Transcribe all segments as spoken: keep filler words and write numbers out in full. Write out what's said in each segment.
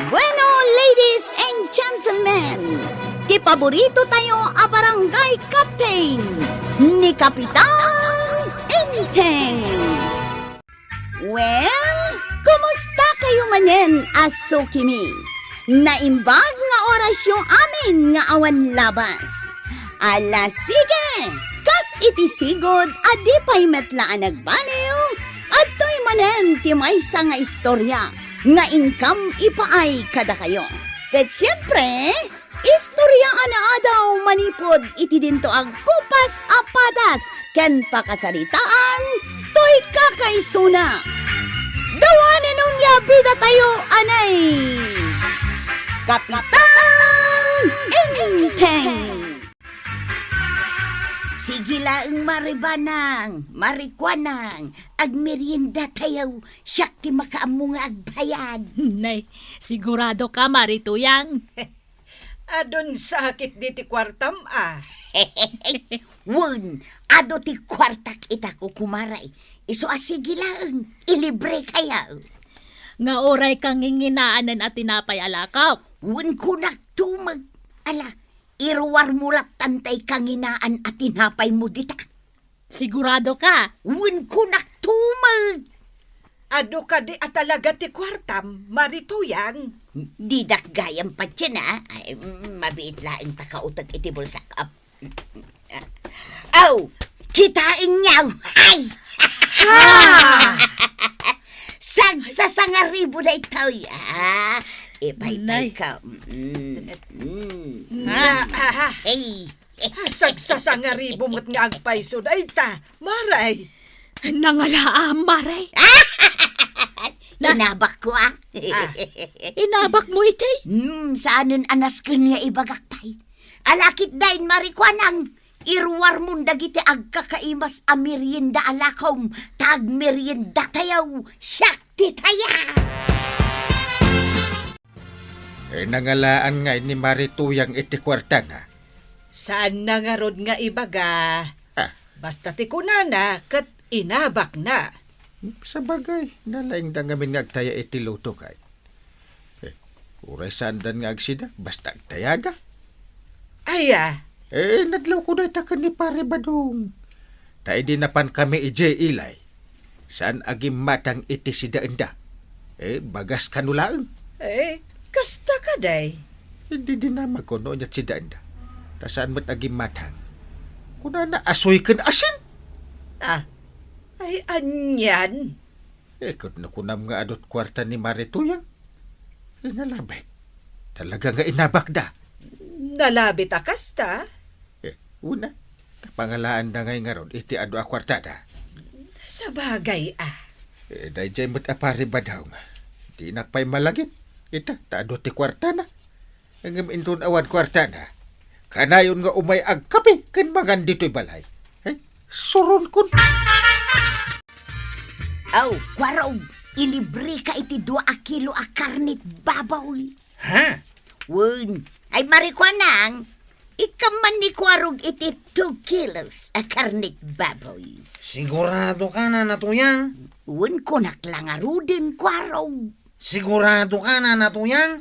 Bueno, ladies and gentlemen, ti paborito tayo a barangay captain, ni Kapitan Enteng. Well, kumusta kayo manen a sukimi? Naimbag nga orasyo amin nga awan labas. Ala, sige! Kas iti sigud a di pay met la a nagbaliw, adtoy manen ti maysa nga istorya nga inkam ipaay kadakayo. Ket siempre, istorya a naadaw manipud iti dinto a gupas a padas ken pakasaritaan toy kakaisuna. Dawanen unay a bida tayo, anay! Kapitan Enteng! Sige laeng, Mari Banang, Mari Kuanang, agmerienda tayo, siak ti makaammo nga agbayad. Nay, sigurado ka, Mari Tuyang? Adun sakit di ti kuartam, a. Wen, adu ti kuartak ita, kukumaray. Isu a sige laeng, ilibre kayo. Nga uray kanginginaanen a tinapay a lakop. Wen kunak tumeg. Ala, iruar mo lattan tay kanginaan a tinapay mo dita. Sigurado ka? Wen kunak tumeg. Adu kadi a talaga ti kuartam, Mari Tuyang? Didak gayam patien, a. Ay, mm, mabiit laeng ta kauteg iti bulsak. Ap-, aw, kitaenyo. Ay! Ah! Sagsasangaribo daytoy, a. Ipaypay Nay. ka. Mm, mm. Ah. Na, ah, ah. Hey. Sagsasangaribo met nga agpayso dayta, Maray. Nangalaam, Maray. Na- Inabak ko, a. Ah. Inabak mo iti? Hmm, saanen a nasken nga ibagak pay. Alakit dayn, Mari Kuanang, iruar mon dagiti agkakaimas a merienda a lakom, ta agmerienda tayo, siak ti taya. Eh, nangalaan nga ni Mari Tuyang iti kuartana? Saanna ngarud nga ibaga. Ah. Basta ti kunana ket inabakna. Sabagay, nalaingda ngamin nga agtaya iti luto kay. Eh, uray saandan nga agsida, basta agtayada. Aya? Eh, nadlawko dayta ken ni Pare Badong. Ta idi napankami idiay ilay, saan a gimmatang iti sidaenda. Eh, bagas kano laeng. Eh, kasta kadi? Idi dinamagko no aniat sidaenda. Ta saan met a gimmatang. Kunana, asoy ken asin. Ah, ay, anian? Eh, ket nakunam nga adut kuarta ni Mari Tuyang. Eh, nalabit. Talaga nga inabakda. Nalabit a kasta? Eh, una, ta pangalaanda ngay ngarud iti adu a kuartada. Sabagay, a. Eh, daydiay met a Pare Badong. Dinak pay malagip. Ita, ta adu ti kuartana. Ngem inton awan kuartana, kanayon nga umay agkape ken mangan ditoy balay. Eh, suronkon. Aw, Kuarog, ilibre ka iti dua a kilo a karnit baboy. Ha? Wen, ay, Mari Kuanang, ikam man ni Kuarog iti two kilos a karnit baboy. Sigurado ka, Nana Tuyang? Wen, kunak la ngaruden, Kuarog. Sigurado ka, Nana Tuyang?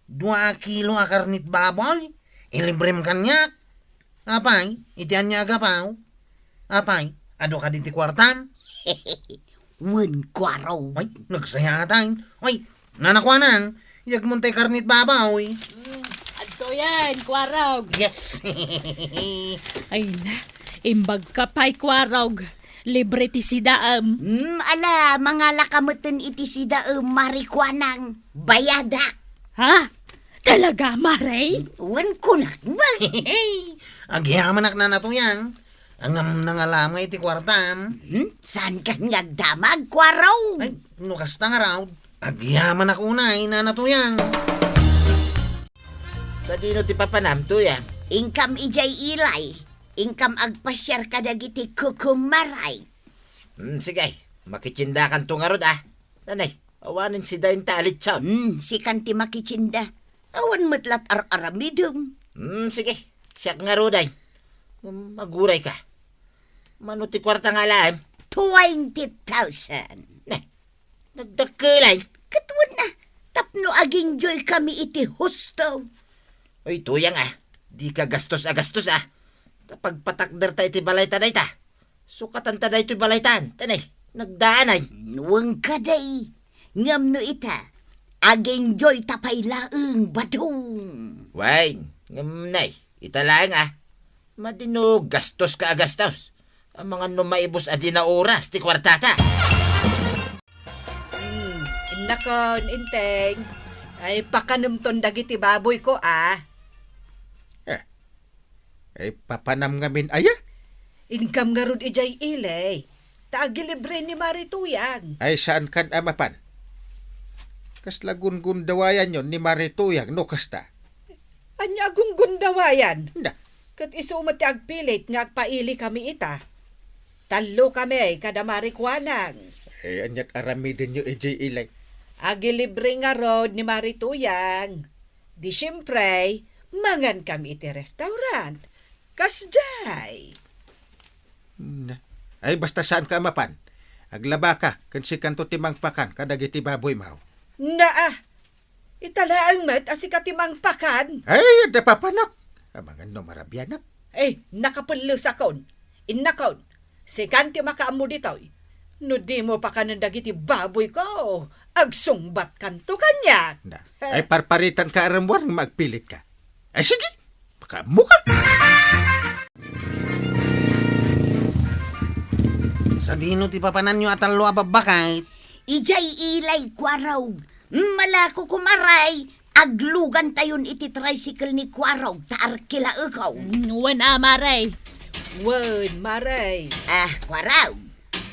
Dua a kilo a karnit baboy? Ilibrem kaniak? Apay, iti ania a gapu? Apay, adu kadi ti kuartam? Wen, Kuarog. Ay, nagsayatan. Ay, Nana Kuanang, iyagmon tay karnit baboy. Mm, adtoyen, Kuarog. Yes. Ay na, imbag ka pay, Kuarog. Libre ti sidaem. Mm, ala, mangala ka metten iti sidaem, Mari Kuanang. Bayadak. Ha? Talaga, Mari? Wen, kunak met. Agyamanak, Nana Tuyang. Ngem nangalam nga iti kuartam. Hmm? Saan kan nga agdamag, Kuarog? Ay, no kasta ngarud, agyamanak unay, Nana Tuyang. Sadino ti papanam, Tuyang? Inkam idiay ilay. Inkam agpasiar kadagiti kukumaray. Hmm, sige. Makitiendakanto ngarud, a. Nanay, awanen sidaenta a litson. Hmm, sikan ti makitienda. Awan met lat ar-aramidem. Hmm, sige. Siak ngarud ay. Hmm, aguray ka. Mano ti kuarta nga alaem? Twenty thousand. Ne, nagdakkel ay. Ket wen a, tapno ag Nag-enjoy kami iti husto. Uy, Tuyang, ah. Dika gastos a gastos, ah. Ta pagpatakderta iti balayta dayta. Sukatanta daytoy balaytan. Tanay, nagdaanay. Wen kadi. Ngem no ita, ag-enjoyta pay laeng, Badong. Wen, ngem nay, ita laeng, ah. Madi no gastoska a gastos. Amangan no maibus a di naoras ti kuartata. Hmm, innakon, Enteng. Ay, pakanemton dagiti baboyko, ah. Eh, ay, papanam ngamin aya? Inkam ngarud idiay ili, ta agilibre ni Mari Tuyang. Ay, saan kan a mapan? Kasla gungundawayanyo ni Mari Tuyang, no kasta? Ania a gungundawayan? Na. Ket isu met ti agpilit nga agpaili kami ita. Tallo kami kada Mari Kuanang. Eh, aniat aramidenyo idiay ili? Agilibre ngarud ni Mari Tuyang. Di siempre, mangan kami iti restaurant. Kasdiay. Na. Ay, basta saan ka a mapan. Aglabaka, ken sikanto ti mangpakan kadagiti baboymo. Naa, ita laeng met a sika ti mangpakan. Ay, adda papanak. Amangan no marabianak. Eh, nakapellesakon. Innakon, sikan ti makaammo ditoy. No dimo pakanen dagiti baboyko, agsungbatkanto kaniak. Na. Ay, parparitanka a rammuar nga agpilitka. Ay, sige, makaammoka. Sadino ti papananyo a tallo a babbakit? Idiay ili, Kuarog. Mala, Kukumaray, aglugantayon iti tricycle ni Kuarog ta arkilaekayon. Mm, wen a, Mare. Wen, Mare. Ah, Kuarog,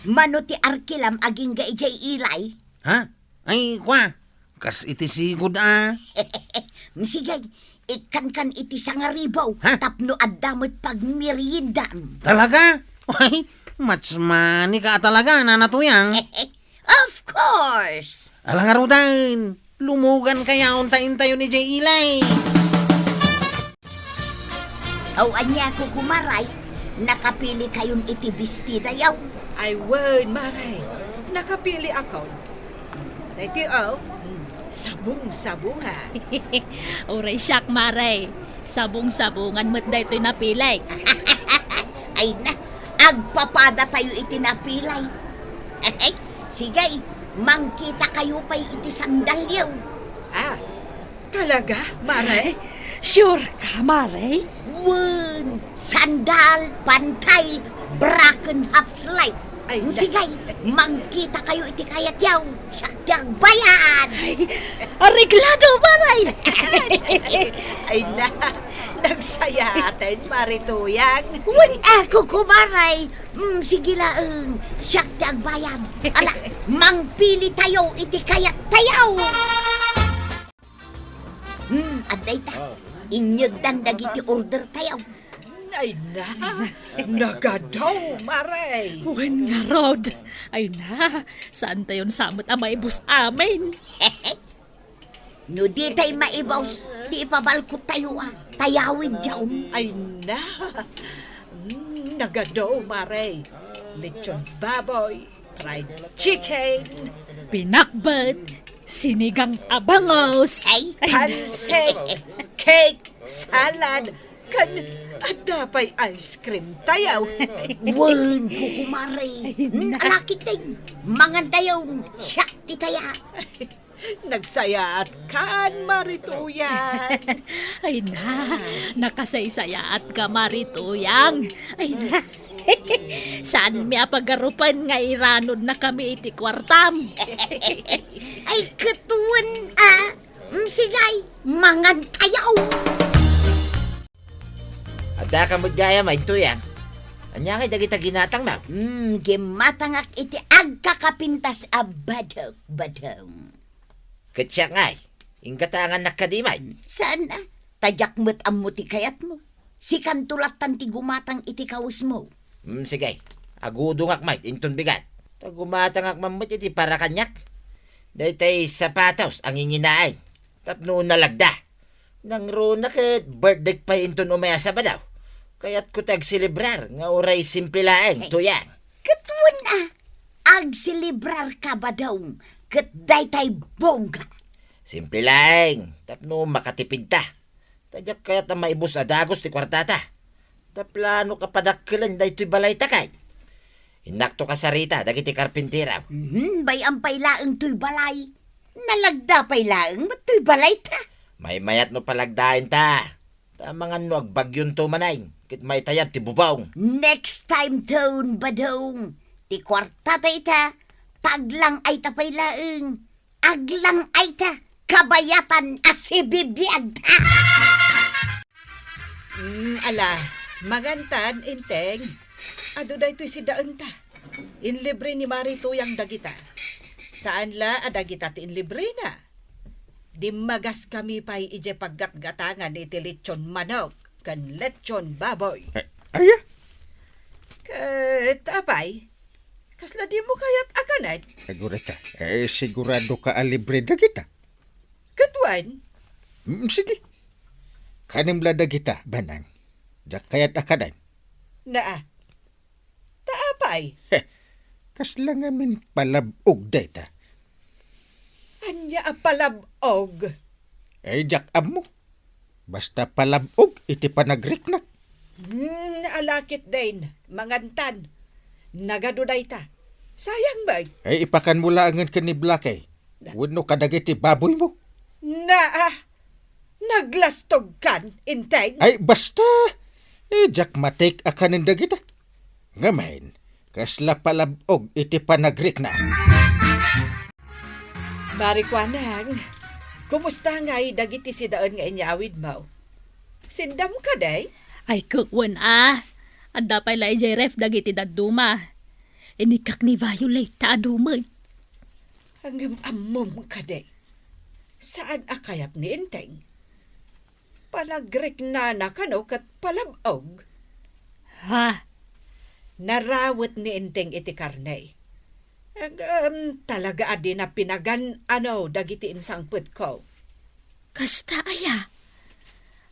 mano ti arkilam agingga idiay ili? Ha? Ay, kua, kas iti sigud a. Mm, sige, ikkankan iti sangaribu, ha? Tapno adda met pagmeriendam. Talaga? Ay, much money ka talaga, Nana Tuyang. Of course! Ala ngaruden, lumugankayon ta intayon idiay ili. Aw, ania, Kukumaray, nakapilikayon iti bestidayo? Ay, wen, Mare, nakapiliakon. Daytoy, oh, sabong-sabongan. Uray siak, Mare, sabong-sabongan met daytoy napili. Ay na, agpapadatayo iti napili. Sige, mangkitakayo pay iti sandalyo. Ah, talaga, Mare? Sure ka, Mare? Wen, sandal, pantay, bra ken half slip. Ay, na- Sige, mangkitakayo iti kayatyo. Siak ti agbayad. Ay, areglado, Mare. Ay, na, nagsayaaten, Mare Tuyang. Wen, ako, Kumaray. Mm, sige laeng, siak ti agbayad. Ala, mangpilitayo iti kayattayo. Hmm, adda ita. Ah. Inyegdan dagiti ordertayo. Ay na, nagadu, Mare. Wen ngarud. Ay na, saantayon sa met a maibus amin. No ditay maibus, di ipabalkottayo a, ta yawidion. Ay na. Mm, nagadu, Mare. Lechon baboy, fried chicken. Pinakbet, sinigang a bangus. Ay. Ay. Pansit, cake, salad, ken adda pay ice cream tayo. Wen, Kukumare. Ay, na- Alakit tayo. Mangan tayo. Siak ti kaya. Nagsaysayaat kan, Mare Tuyang. Ay na, nakasaysayaatka, Mare Tuyang. Ay na, saanmi a pagarupen nga iranudnakami iti kuartam. Ay, ket wen a. Mm, sige, mangan tayo. Adda ka met gayam, Tuyang. Ania ngay dagita ginatangmo? Mm, gimatangak iti agkakapintas a badok, badok. Ket siak ngay, inggatangannak kadi met. Saan a? Ta diak met ammo ti kayatmo. Sikanto lattan ti gumatang iti kawesmo. Mm, sige. Agudongak met inton bigat. Ta gumatangak man met iti para kaniak. Daytay sapatos a nginginaen. Tapno nalagda. Nangruna ket birthdayk pay inton umay a Sabado. Kayatko ti agselebrar nga uray simple laeng, Tuyang. Ket wen a, agselebrarka, Badong, ket daytay bongga. Simple laeng, tapno makatipidta. Ta diak kayat a maibus a dagus ti kuartata. Ta planok a padakkelen daytoy balayta kay. Innakto kasarita dagiti karpintero. Mhm, bay-am pay laeng toy balay. Nalagda pay laeng met toy balayta. Maymayat no palagdaenta. Ta amangan no agbagyonto manen, ket maitayab ti bubong. Next time ton, Badong, ti kuartata ita, paglang-ayta pay laeng. Aglang-ayta, kabayatan a sibibiagta. Mm, ala, mangantan, Enteng. Adu daytoy sidaenta. Inlibre ni Mari Tuyang dagita. Saan la a dagita ti inlibrena. Dimmagas kami pay idiay paggatgatangan iti lechon manok ken lechon baboy. Eh, aya? Ket apay, kasla dimo kayat a kanen? Agurayka, eh, siguradoka a libre dagita? Ket wen? Mm, sige. Kanem la dagita, Banang. Diak kayat a kanen. Naa. Ta apay? Heh, kasla ngamin palab-og dayta. Ania a palab-og? Eh, diak ammo. Basta palab-og iti panagriknak. Hmm, ala ketdin, mangantan. Nagadu dayta. Sayang met. Eh, ipakanmo laengen ken ni Blackie. Na- Wenno kadagiti baboymo. Naa, naglastogkan, Enteng? Ay, basta! Eh, diak matik a kanen dagita. Ngamin, kasla palab-og iti panagriknak. Mari Kuanang, kumusta ngay dagiti sidaen nga inyawidmo? Sindam kadi? Ay, ket wen a. Adda pay la idiay ref dagiti dadduma. Inikkak ni Violet ta adu met. Ngem ammom kadi, saan a kayat ni Enteng? Panagriknana kano ket palab-og? Ha? Narawet ni Enteng iti karne. Ngem talaga a dina pinagan-ano dagiti insangpetko. Kasta aya?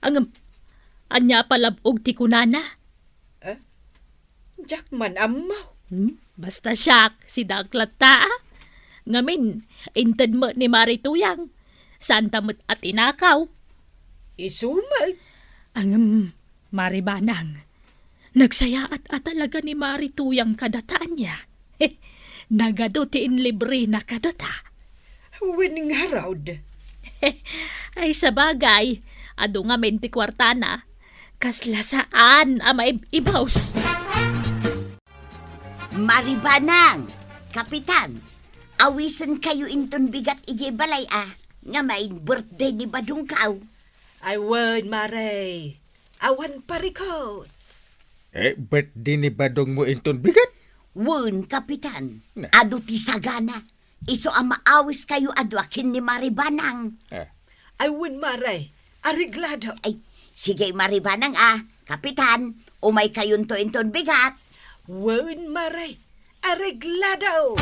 Ngem, ania a palab-og ti kunana? Eh? Diak man ammo. Hmm? Basta siak, sidaak latta, a. Ngamin, inted met ni Mari Tuyang. Saanta met a tinakaw. Isu met. Ngem, Mari Banang, nagsayaat a talaga ni Mari Tuyang kadata ania. Nagadu ti inlibrena kadata. Wen ngarud. Ay, sabagay, adu ngamin ti kuartana. Kasla saan a maib-ibus. Mari Banang, Kapitan, awisenkayo inton bigat idiay balay a, ngamin birthday ni badongko. Ay wen, Mare. Awan parikut. Eh, birthday ni badongmo inton bigat? Wen, Kapitan. Na. Adu ti sagana. Isu a maawiskayo a dua ken ni Mari Banang. Eh. Ay wen, Mare. Areglado. Ay, sige, Mari Banang, a. Kapitan, umaykayonto inton bigat. Wen, Mare. Areglado.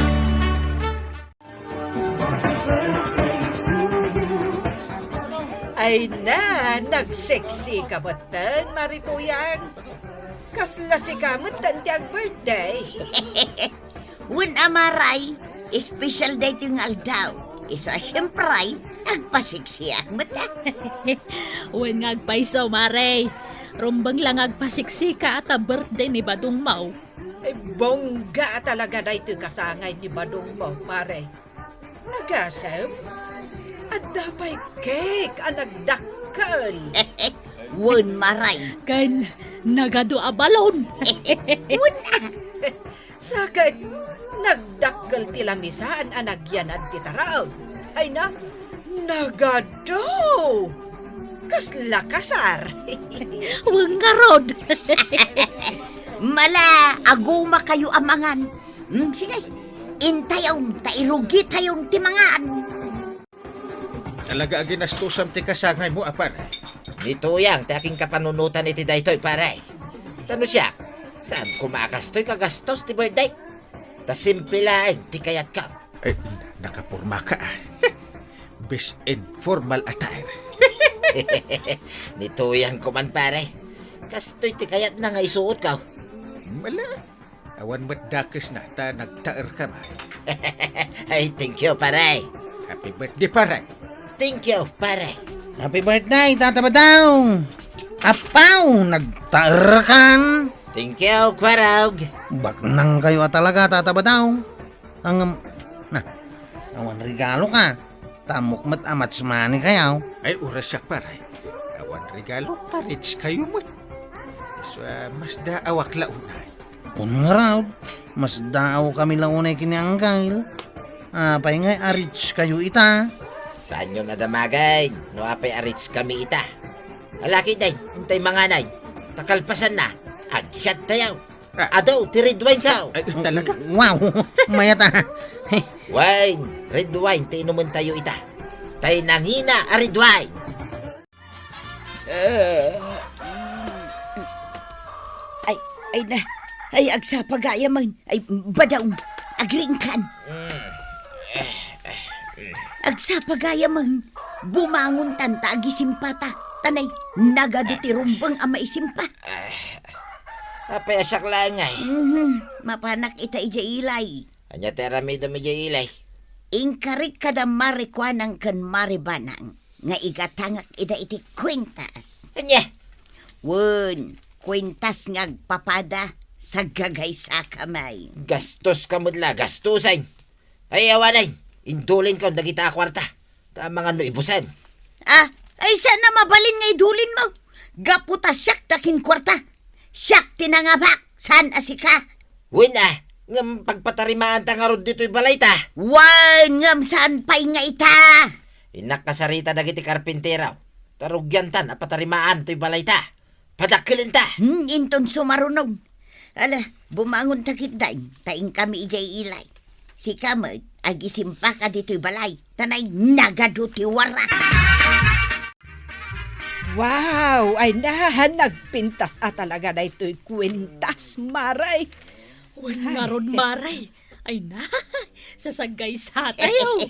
Ay na, nagseksi ka metten, Mari Tuyang. Kasla sika metten ti ag-birthday. Wen a, Mare, special daytoy nga aldaw. Isu a siempre, agpaseksiak met. Wen nga agpayso, Mare. Rumbeng la nga agpaseksika ta birthday ni badongmo. Ay, bongga talaga daytoy kasangay ni badongmo, Mare. Agasem, adda pay cake a nagdakkel. Wen, Mare. Ken nagadu a balon. Wen a. Sa ket nagdakkel ti lamisaan a nagyanad ti taraon. Ay na, nagadu! Kasla kasar. Wen ngarud. Mala, agumakayo a mangan. Hmm, sige. Intayon, ta irugitayon ti mangan. Talaga a ginastosam ti kasangaymo a pare. Ni Tuyang ti akinkapanunotan iti daytoy, pare. Ta no siak, saan koma a kastoy kagastos ti birthday? Ta simple laeng ti kayatko. Ay, nakapormaka, a. Best informal attire. Ni Tuyang koman, pare. Kastoy ti kayatna nga isuotko. Mala. Awan met dakesna ta nagtaerka man. Ay, thank you, pare. Happy birthday, pare. Thank you, pare. Happy birthday, Tata Badong! Apaw, nagtaerkan! Thank you, Kwarog. Baknang kayo a talaga, Tata Badong. Ang, na, awan regalo ka. Tamok met a match money kayo. Ay, uray siak, pare. Awan regalo, ta rich kayo met. Isu a, masdaawak la unay. Wen ngarud, masdaaw kami la unay ken ni Angkel. Apay ngay a rich kayo ita? Saanyo a damagen no apay a rich kami ita. Ala ketdin, intay manganay. Ta kalpasanna, agsiat tayo. Ah. Adu ti red wine kaw. Ay, talaga? Wow, mayat a. Wine, red wine ti inumen tayo ita. Tay nangina a red wine. Ay, ay na. Ay, agsapa gayam. Ay, Badong, agriingkan. Agsapa gayam. Bumangontan ta agisimpata. Tanay, nagadu ti rumbeng a maisimpa. Apay a siak laeng ay? Mhm, mapanak ita idiay ilay. Ania ti aramidem idiay ilay? Inkarik kada Mari Kuanang ken Mari Banang nga igatangak ida iti kuentas. Ania? Wen, kuentas nga agpapada, saggagaysaka may. Gastoska met la, gastosen. Ay, awanen, indulinko dagita a kuarta. Ta amangan no ibusem. Ah, ay, saan a mabalin nga idulinmo? Gapu ta siak ti kinkuarta. Siak ti nangabak, saan a sika. Wen a, ngem pagpatarimaanta ngarud ditoy balayta. Wen, ngem saan pay nga ita. Innak kasarita dagiti karpintero. Ta rugiantan a patarimaan toy balayta. Padakkelenta. Hmm, inton sumaruno. Ala, bumangonta ketdin, ta inkami idiay ilay. Sika met, agisimpaka ditoy balay, ta nay nagadu ti wara. Wow! Ay na, nagpintas a talaga daytoy kuentas, Mare. Wen ngarud, Mare. Ay na, sasaggaysa tayo.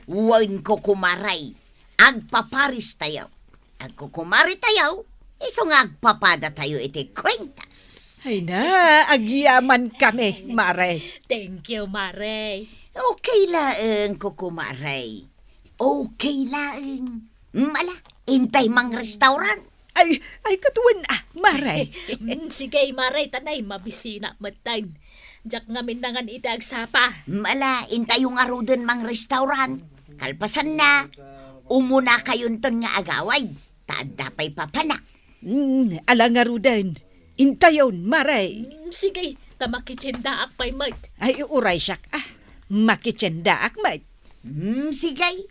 Wen, Kukumare. Agpaparis tayo. Agkukumare tayo, isu nga agpapada tayo iti kuentas. Ay na, agyaman kami, Mare. Thank you, Mare. Okay laeng, Kukumare. Okay laeng. Mm, ala, intay mangrestaurant. Ay, ay, katuen a, Mare. Mm, sige, Mare, tanay, mabisina, metten. Diak ngamin nangan iti agsapa. Mm, ala, intayo ngaruden mangrestaurant. Kalpasanna, umunakayonton nga agawid. Ta adda pay papanak. Mm, ala ngaruden. Intayon, Mare. Mm, sige, ta makitiendaak pay met. Ay, uray siak, ah. Makitiendaak met. Mm, sige.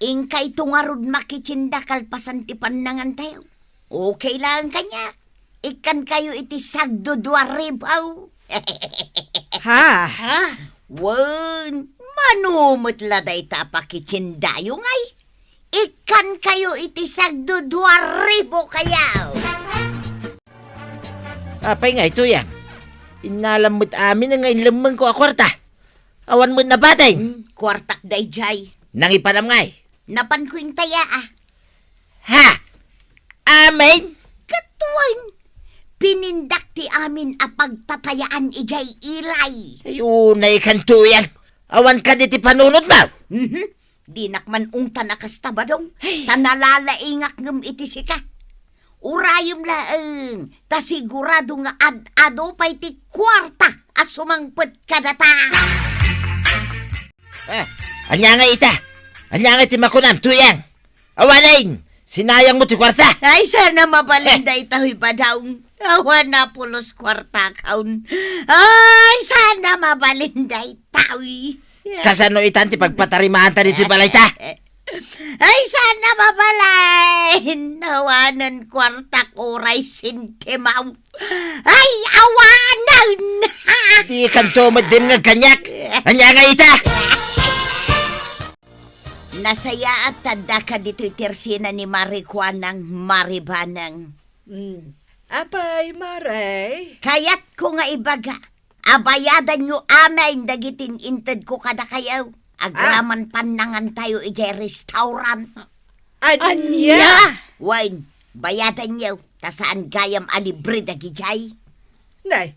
Inkayto ngarud makitienda kalpasan ti pannangantayo. Okay laeng kaniak. Ikkankayo iti sagdudua ribu. Ha? Ha? Wen, mano met la dayta a pakitiendayo ngay. Ikkankayo iti sagdudua ribu kayo. Apay ngay, Tuyang? Innalam met amin nga inlemmengko a kuarta. Awan met nabating. Hmm, kuartak dayjay. Nangipanam ngay? Napanko intaya, ah. Ha? Amin? Katuen, pinindak ti amin a pagtatayaan idiay ilay. Ay, unay kan, Tuyang. Awan kadi ti panunotmo? Mhm. Dinak man ungtan a kasta, Badong. Ay. Ta nalalaingak ngem iti sika. Urayem laeng, ta sigurado nga ad-adu pay ti kuarta a sumangpet kadata. Eh, ania nga ita? Ania nga iti makunam, Tuyang? Awanen, sinayangmo ti kuarta. Ay, saan a mabalin dayta, hoy, Badong. Awan a pulos kuartakon. Ay, saan a mabalin dayta, hoy. Kasano itan ti pagpatarimaanta ditoy balayta? Ay, saan a mabalin. Awanen kuartak uray sentimo. Ay, awanen! Dikanto met dimngeg kaniak. Ania nga ita? Nasayaat ta addaka ditoy ti ersena ni Mari Kuanang, Mari Banang. Mm. Apay, Mare? Kayatko nga ibaga, a bayadanyo amin dagiti intedko kadakayo. Ah. Agraman pannangantayo idiay restaurant. Ania? Wen, bayadanyo, ta saan gayam a libre dagidiay. Nay,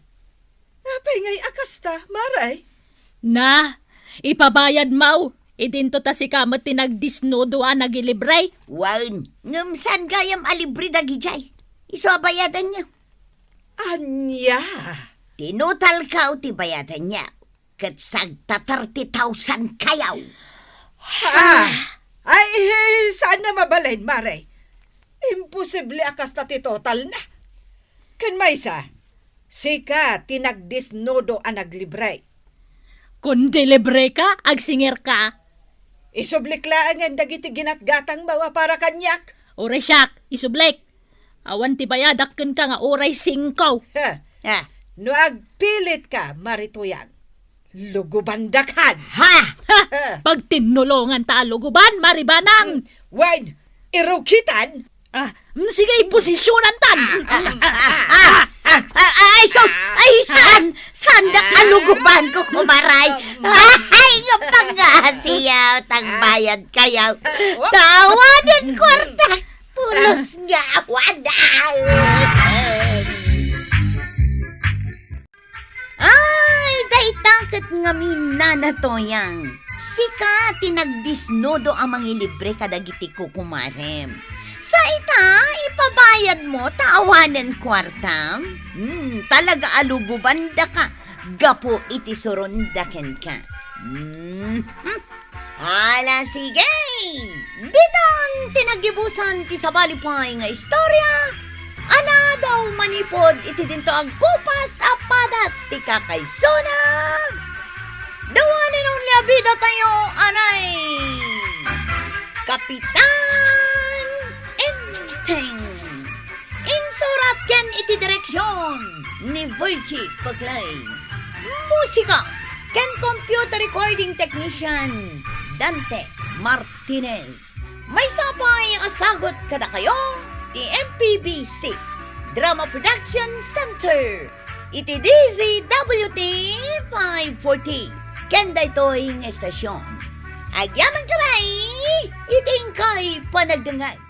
apay ngay a kasta, Mare? Na, ipabayadmo. Idinto ta sika met ti nagdisnudo a nagilibre. Wen, ngem saan gayam a libre dagidiay? Isu a bayadanyo. Ania? Tinutalkaw ti bayadanyo, ket sagta thirty thousand kayaw. Ha? Ay, eh, saan na mabalin, Mare? Imposible a kasta ti total na. Ken maysa, sika ti nagdisnudo a naglibre. Kun di libre ka, agsingir ka. Isublik laengen dagiti ginatgatangmo a para kaniak. Uray siak, isublik. Awan ti bayadak kenka nga uray singko. Ha. Ah. No agpilit ka, Mare Tuyang, lugubandak han. Ha? Ha? Pagtinnulongan ta a luguban, Mare Banang. Mm, wen, irukitan. Ah, mm, sige, iposisyonan tan. Ah, ah, ah, ah, ah, ay, sus! Ay, saan? Saan da kaluguban ko, kumaray? Ay, nga pangasiyaw, tagbayad kayaw. Tawaden kwarta, pulos nga awan. Ay, dayta ket ngamin, Nana Tuyang. Sika ti nagdisnudo a mangilibre kadagiti kukumarem. Sa ita, ipabayadmo ta awanen kuartam? Hmm, talaga a luguban daka gapu iti suronda kenka. Hmm, hmm. Ala, sige! Ditan ti naggibusan ti sabali pay nga istorya a nadaw manipud iti dinto agkupas a padas ti kakaisuna. The one and only a bidatayo, anay, Kapitan Enteng. Insurat ken iti direksyon ni Virgie Paclay. Musika ken computer recording technician, Dante Martinez. Maysa pay a sagut kadakayo ti M P B C Drama Production Center iti D Z W T five forty ken daytoy nga estasyon. Agyaman kami iti inkay panagdengngeg.